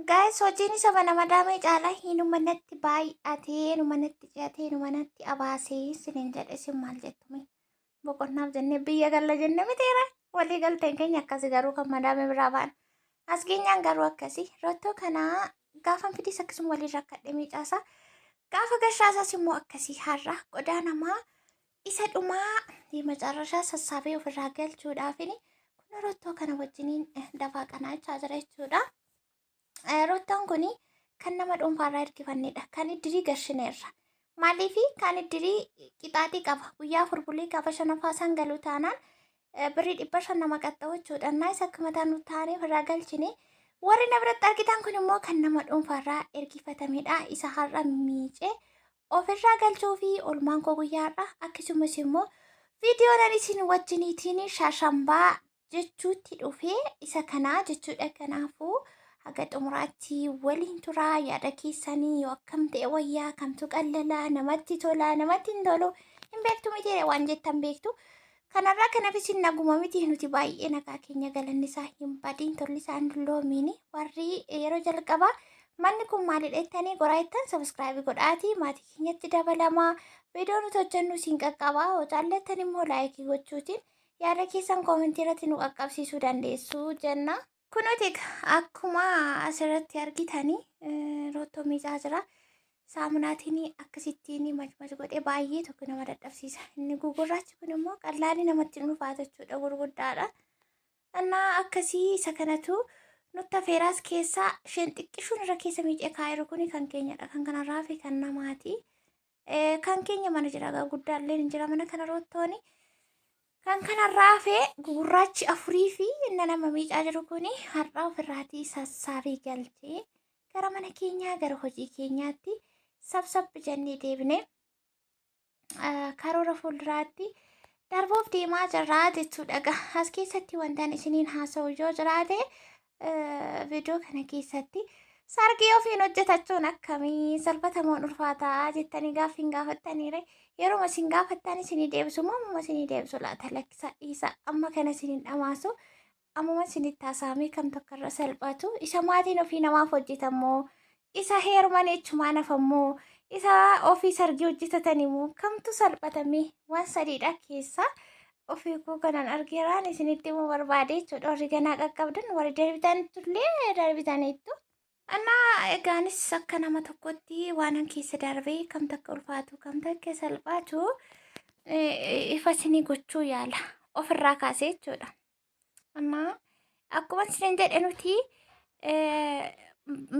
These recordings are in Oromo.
Guys, hojiin isa mana madaamee caalaa hinuma natti baay'atee, hinuma natti ce'atee, hinuma natti abaasee isiniin jedhe. Isin maal jettume? Boqonnaaf jennee biyya galla jennee miteera. Walii galteen keenya akkasi, garuu kan madaamee biraa ba'an. As geenyaan garuu akkasi. Rottoo kanaa gaafan fidis akkasuma waliin rakkadhe miicaasaa. Gaafa gashaasaas immoo akkasii har'a qodaa namaa isa dhumaa macarrashaa sassaabee ofirraa galchuudhaafini kun rottoo kana wajjiniin dafaa qanaachaa jira jechuudha. Rottoon kun kan nama dhuunfaarraa ergifannedha. Kan iddirii gashineerra. Maaliif kan iddirii qixaaxii qaba. Guyyaa 4 bulee gaafa shanaffaa isaan galuu taanaan birrii 500 nama qaxxa'u jechuudha. Innaa isa akka mataa nu taanee ofirraa galchine. Warri na biratti argitan kun immoo kan nama dhuunfaarraa ergifatamedha. Isa har'a miicee ofirraa galchuu fi oolmaan koo guyyaa har'a, akkasumas immoo viidiyoon ani isin wajjiniitiin shaashambaa jechuutti dhufee isa kanaa jechuudha. Kanaafuu haga xumuraatti waliin turaa. Yaada keessanii yoo akkam ta'e wayyaa, kamtu qallalaa, namatti tola, namatti hin tolu, hin beektu miti, waan jettan beektu. Kanarraa kanaaf isin naguma miti? Nuti baay'ee nagaa keenya, galanni isaa hin badiin, tolli isaa hin dulloomiini. Warri yeroo jalqabaa manni kun maalidha jettanii goraa jettan, subscribe godhaatii maatii keenyatti dabalamaa. Viidiyoo nuti hojjennu isin qaqqabaa. Yoo jaallattan immoo like gochuutiin yaada keessan comment irratti nu qaqqabsiisuu dandeessu jenna. Kunuuti akkuma asirratti argitanii roottoo miicaa jira. Saamunaatiin akkasittiin majmaj godhee baay'ee tokko nama dadhabsiisa. Inni gugurraachi kun immoo qallaalii namatti ulfaata jechuudha, gurguddaadha. Innaa akkasii isa kanatu nutti afeeraas keessaa isheen xiqqishuun irra keessa miicee kaa'eeru kuni kan keenyadha. Kan kanarraa fi kan namaati. Kan keenya mana jira, guddaallee ni jira mana kana roottooni. Kan kanarraa hafee gugurraachi afurii fi inni nama miicaa jiru kuni har'a ofirraatii sassaabee galchee gara mana keenyaa, gara hojii keenyaatti sabsabbi jennee deebine karoora fuulduraatti darbuuf deemaa jirraa jechuudha. As keessatti wantaan isiniin haasa'u yoo jiraate, viidiyoo kana keessatti sargii ofiin hojjetachuun akkamii, salphatamoon ulfaataa jettanii gaaffiin gaafattaniire, yeroo isin gaafattan isinii deebisu moo ammuma isinii deebisu laata? Lakkisa, dhiisa, amma kana isiniin dhamaasu. Ammuma isinitti haasa'amee kam tokko irra salphatu? Isa maatiin ofii namaaf hojjetamoo, isa heeruman jechumaan hafammoo, isa ofii sargii hojjetatan immoo kamtu salphatame? Waan sadiidha keessaa ofii koo kanan argeeraan isinitti himuu barbaade jechuudha. Warri ganaa qaqqabdan, warri darbitanillee darbitaniittu. Annaa egaanis akka nama tokkotti waanan keessa darbee kam takka ulfaatu, kam takka salphaatu ifa isinii gochuu yaala ofirraa kaasee jechuudha. Amma akkuma isiniin jedhe, nuti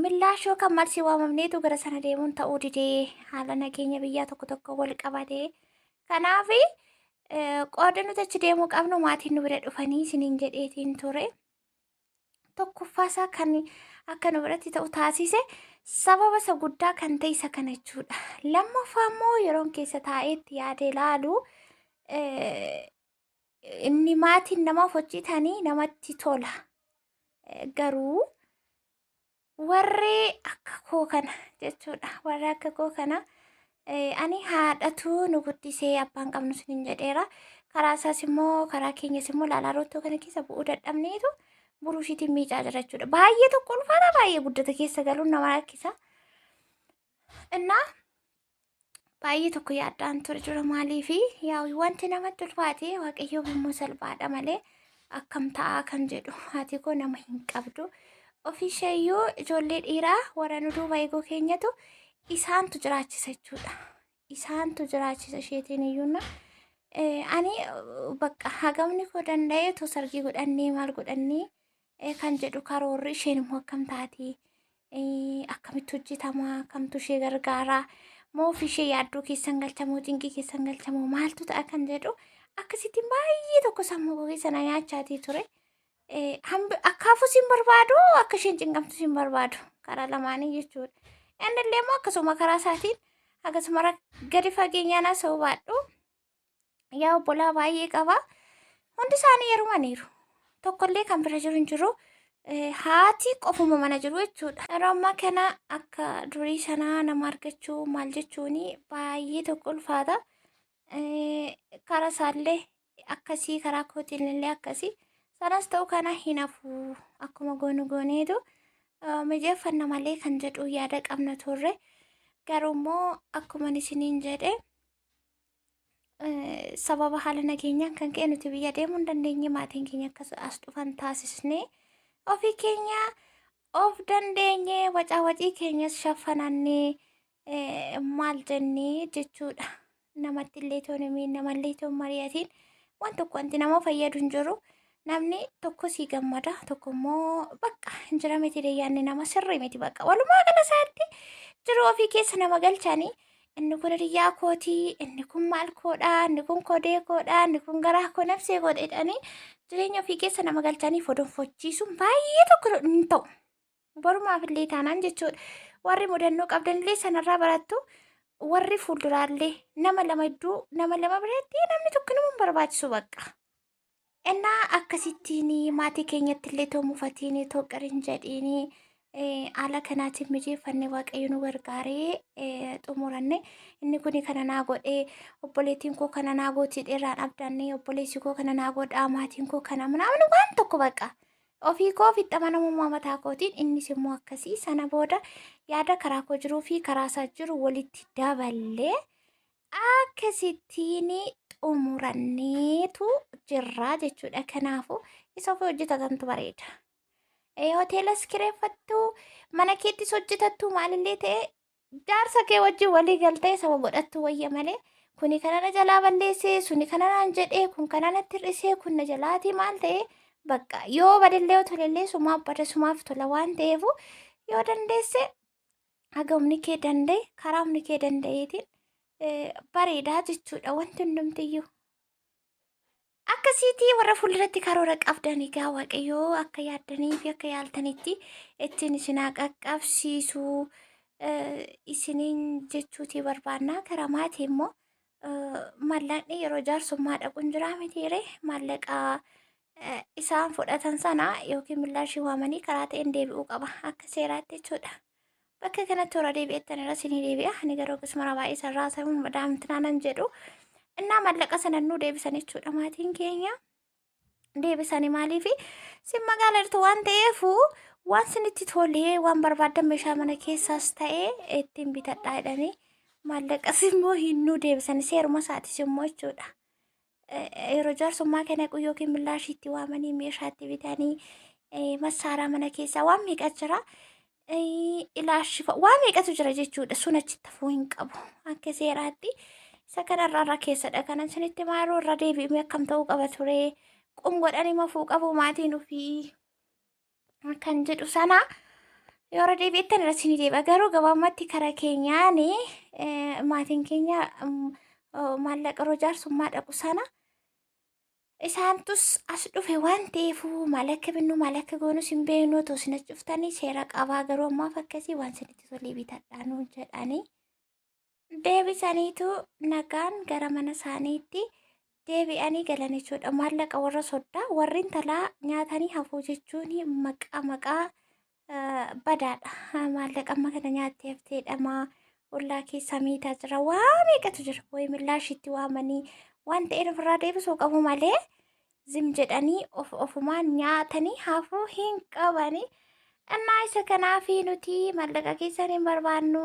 millaashoo kan marsii waamamneetu gara sana deemuun ta'uu didee, haala nageenya biyyaa tokko tokko wal qabatee. Kanaaf qooda nuti achi deemuu qabnu maatiin nu bira dhufanii isiniin jedheetiin ture. Tokkoffaasaa kan akka nu biratti ta'u taasise sababa isa guddaa kan ta'e isa kana jechuudha. Lammaffaa immoo yeroon keessa taa'eetti yaadee ilaalu, inni maatiin namaaf hojjetanii namatti tola. Garuu warri akka koo kana jechuudha. Warri akka koo kana, ani haadhatu nu guddisee, abbaan qabnu sinin jedheera. Karaa isaas immoo karaa keenyas immoo laalaa, roottoo kana keessa bu'uu dadhabneetu buruushiitiin miicaa jira jechuudha. Baay'ee tokko ulfaata, baay'ee guddata, keessa galuun nama rakkisa. Innaa baay'ee tokko yaaddaan ture jira. Maaliifi yaa wanti namatti ulfaate Waaqayyoof immoo salphaadha malee, akkam ta'aa kan jedhu. Haati koo nama hin qabdu. Ofiisheeyyuu ijoollee dhiiraa warra nu duuba eeguu keenyatu isaantu jiraachisa jechuudha. Isaantu jiraachisa isheetiin iyyuuna. Ani bakka hagamni koo danda'eetu sargii godhannee maal godhannee kan jedhu karoorri, isheen immoo akkam taati, akkamitti hojjetama, kamtu ishee gargaara moo ofii ishee yaaddoo keessan galchamoo, cinqii keessan galchamoo, maaltu ta'a kan jedhu akkasittiin baay'ee tokko sammuu koo keessa na nyaachaatii ture. Akkaafus hin barbaadu, akka isheen cinqamtus hin barbaadu, karaa lamaanii jechuudha. Inni illee immoo akkasuma karaa isaatiin akkasuma gadi fageenyaan haasa'uu baadhu. Yaa obbolaa baay'ee qaba. Hundi isaanii heerumaniiru. Tokkollee kan bira jiru hin jiru. Haati qofuma mana jiru jechuudha. Yeroo ammaa kana akka durii sanaa nama argachuu maal jechuun baay'ee tokko ulfaata. Karaa isaallee akkasii, karaa kootiin illee akkasii. Sanas ta'u kana hin hafu, akkuma goonu gooneetu Mijeeffanna malee kan jedhu yaada qabna turre. Garuu immoo akkuma isiniin jedhe sababa haala nageenyaan kan ka'e nuti biyya deemuu hin dandeenye maatiin keenya akkas as dhufan taasisnee ofii keenya of dandeenye wacaa wacii keenyas shaffanannee maal jennee jechuudha. Namatti illee toon himiin namallee toon mari'atiin waan tokko wanti nama fayyadu hin jiru. Namni tokko sii gammada tokko immoo bakka hin jira miti yaadni nama sirrii miti bakka walumaa gala isaatti jiru ofii keessa nama galchanii inni kun hiriyyaa kootii inni kun maal koodhaa inni kun kodee koodhaa inni kun garaa koo nafsee koodha jedhanii jireenya ofii keessa nama galchanii fodonfochiisuun baay'ee tokko hin ta'u. Borumaaf illee taanaan jechuudha. Warri mudannoo qabdanillee sanarraa barattu. Warri fuulduraallee nama lama iddoo nama lama biratti namni tokko nama hin barbaachisu bakka. Innaa akkasittiin maatii keenyatti illee too mufatiin too qarin jedhiin haala kanaatiin mijeeffanne waaqayyo nu gargaaree xumuranne inni kun kana naa godhee obboleettiin koo kana naa gooti dheeraan abdanne obboleessi koo kana naa godhaa maatiin koo kana namni waan tokko bakka. Ofii koo ofitti amanamummaa mataa kootiin innis immoo akkasii sana booda yaada karaa koo jiruu fi karaa isaa jiru walitti daballee akkasittiin xumuranneetu jirra jechuudha. Kanaafuu isa ofii hojjetatantu bareeda. Hoteelas kireeffattu mana keettis hojjetattu maalillee ta'e jaarsa kee wajjin walii galtee saba godhattu wayya malee kuni kana na jalaa balleessee suni kana naan jedhee kun kana natti hir'isee kun na jalaatii maal ta'e bakka yoo badellee yoo tolellee sumaaf bada sumaaf tola waan ta'eef yoo dandeesse haga humni kee danda'e karaa humni kee danda'eetiin bareedaa jechuudha wanti hundumtiyyuu. Akkasiitii warra fuulduratti karoora qabdan egaa Waaqayyoo akka yaaddanii fi akka yaaltanitti ittiin isin haa qaqqabsiisu isiniin jechuutii barbaanna. Karaa maatii immoo maallaqni yeroo jaarsummaa dhaquun jiraa mitiire maallaqa isaan fudhatan sana yookiin millaashii waamanii karaa ta'een deebi'uu qaba akka seeraatti jechuudha. Bakka kanatti toora deebi'ettan irra isinii deebi'a. Ani garuu akkasuma baay'ee sarraa samuun madaamtinaanan jedhu. Innaa mallaqa sana nuu deebisan jechuudha maatiin keenya. Deebisanii maaliif sin magaala jirtu waan ta'eef waan sinitti tolee waan barbaaddan meeshaa mana keessaas ta'ee ittiin bitadhaa jedhanii maallaqas immoo hin nuu deebisan seeruma isaatis immoo jechuudha. Yeroo jaarsummaa kana yookiin millaashiitti waamanii meeshaatti bitanii massaaraa mana keessaa waan meeqa jira. Ilaashifa waan meeqatu jira jechuudha. Sun achitti hafuu hin qabu. Akka seeraatti isa kanarraa irra keessadha. Kanan sinitti maaruu irra deebi'ame akkam ta'uu qaba ture. Qum godhanii mafuu qabu maatiin ofii kan jedhu sana yoo irra deebi'ettan irra isinii deebi'a. Garuu gabaabumatti karaa keenyaan maatiin keenya maallaqa yeroo jaarsummaa dhaqu sana isaantus as dhufe waan ta'eef maal akka binnu maal akka goonus hin beeknu otoo isin as dhuftanii seera qabaa garuu ammaaf akkasii waan isinitti tolee bitadhaa nuun jedhanii deebisaniitu nagaan gara mana isaaniitti deebi'anii galan jechuudha. Maallaqa warra soddaa warri intalaa nyaatanii hafuu jechuun maqaa maqaa badaadha. Maallaqa amma kana nyaattee hafteedha maa ollaa keessaa miitaa jira waa meeqatu jira wayi millaashitti waamanii waan ta'een ofirraa deebisuu qabu malee zim jedhanii of ofumaan nyaatanii hafuu hin qabanii. Innaa isa kanaafi nuti maallaqa keessan hin barbaannu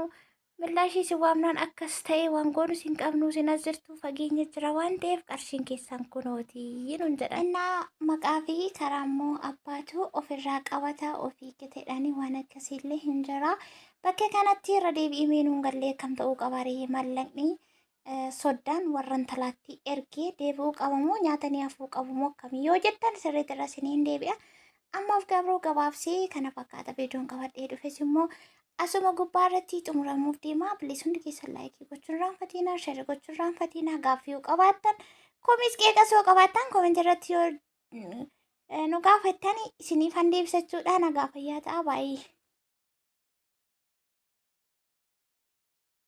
Millaashii isin waamnaan akkas ta'e waan goonus hin qabnu isin as jirtu fageenya jira waan ta'eef qarshiin keessan kunooti nuun jedhan. Innaa maqaa fi karaa immoo abbaatu ofirraa qabata ofii gateedhaani waan akkasiillee hin jira. Bakka kanatti irra deebi'imee nuun gallee akkam ta'uu qaba ree maallaqni soddaan warra intalaatti ergee deebi'uu qaba moo nyaatanii hafuu qabu moo akkamii yoo jettan sirriitti irra isiniin deebi'a. Ammaaf garuu gabaabsee kana fakkaata viidiyoon qabadhee dhufes immoo asuma gubbaa irratti xumuramuuf deema. Please hundi keessan like gochuun raanfatiinaa, share gochuun raanfatiinaa, gaaffii yoo qabaattan, komiis qeeqas yoo qabaattan comment irratti yoo nu gaafattan isiniif han deebisachuudha. Nagaa fayyaa ta'a baay'ee.